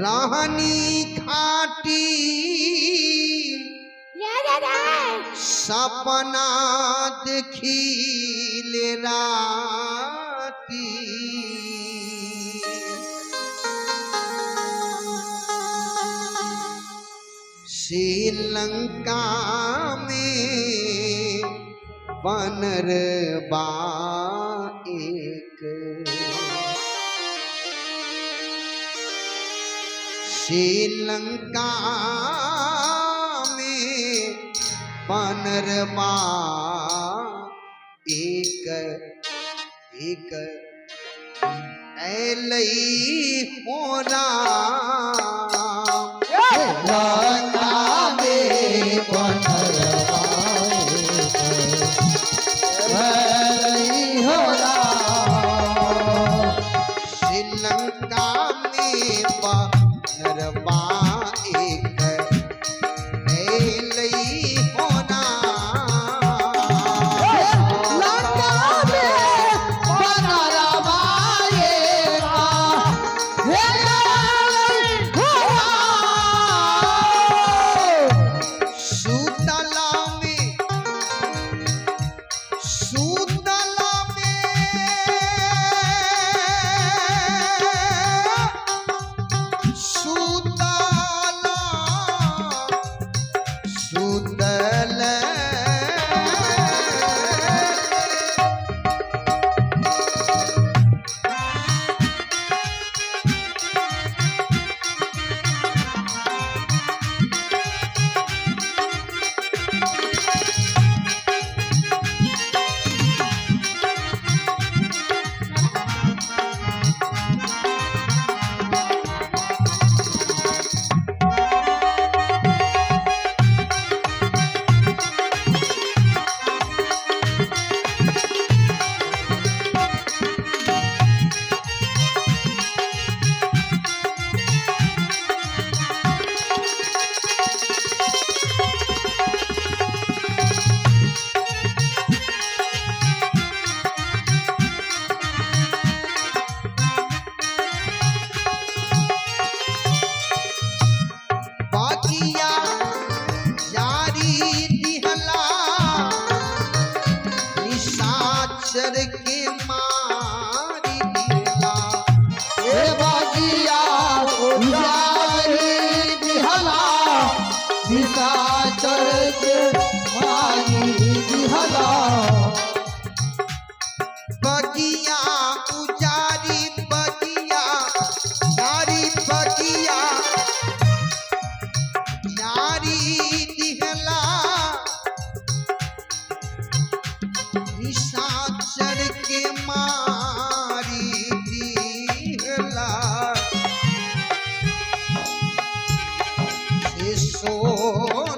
रहनी खाटी सपना देखिले राती। श्रीलंका में बनरबा एक, श्रीलंका में बनरबा एक एक ऐलई हो राम। लंका में बनरबा एक हो राम। श्रीलंका में बनरबा एक ऐलई हो राम। लंका में बनरबा एक हो राम। सूतला में, सूतला में, सूतला सूतल बगिया जारी दिहला निशाचर के मारी दिहला। हे बगिया उजारी दिहला निशाचर के मारी दिहला। बगिया उजारी, बगिया जारी, बगिया जारी दिहला निशाचर के मारी दिहला। से सोना